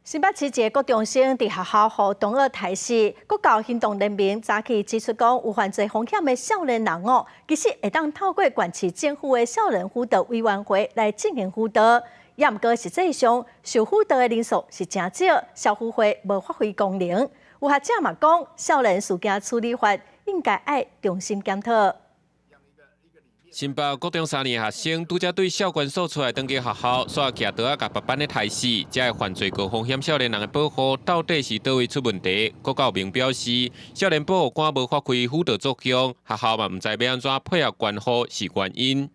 新北市一个國中生佇學校予同學刣死，國教行動聯盟早起指出講，有犯罪風險的少年人哦，其實會當透過縣市政府的少年輔導委員會來進行輔導。也毋過實際上受輔導的人數是誠少，少輔會無發揮功能。有學者嘛講，少年事件處理法應該愛重新檢討。新北國中三年學生拄才對少管所出來轉去學校，煞舉刀仔共別班咧刣死，這个犯罪高風險少年人的保護到底是佗位出問題？國教明表示，少年保護官無發揮輔導作用，學校嘛毋知欲按怎配合關護是原因。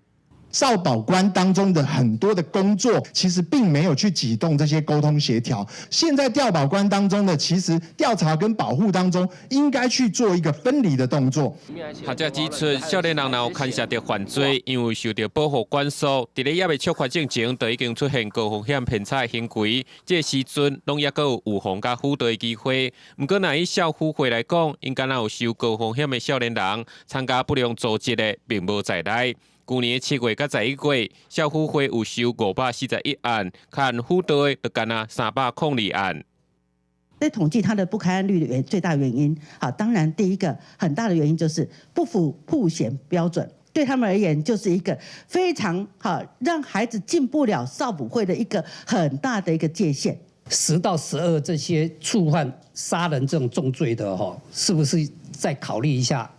少保官當中的很多的工作，其實並沒有去啟動這些溝通協調。現在調保官當中的，其實調查跟保護當中，應該去做一個分離的動作。學者指出，少年人若有牽涉著犯罪，因為受著保護管束，佇咧猶未觸發進前，就已經出現高風險偏差行為，這個時陣攏猶閣有預防佮輔導的機會。毋過，若以少輔會來講，𪜶敢若有受高風險的少年人參加不良組織的，並無在內。舊年7月佮11月，少輔會有收541案，較輔導的就干焦302案。在統計它的不開案率的最大原因，好，當然第一個很大的原因就是不符曝險標準，對他們而言就是一個非常好讓孩子進不了少輔會的一個很大的一個界限。10到12這些觸犯殺人這種重罪的，哈，是不是再考慮一下？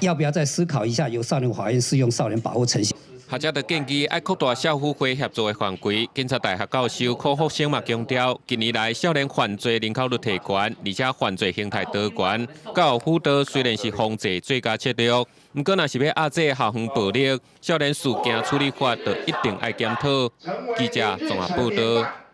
要不要再思考一下，由少年法院適用少年保護程序？學者就建議愛擴大少輔會協助的範圍。警察大學教授柯福生嘛強調，近年來少年犯罪人口率提懸，而且犯罪形態多元。教育輔導雖然是防治最佳策略，毋過若是欲遏制校園暴力，少年事件處理法就一定愛檢討。記者綜合報導。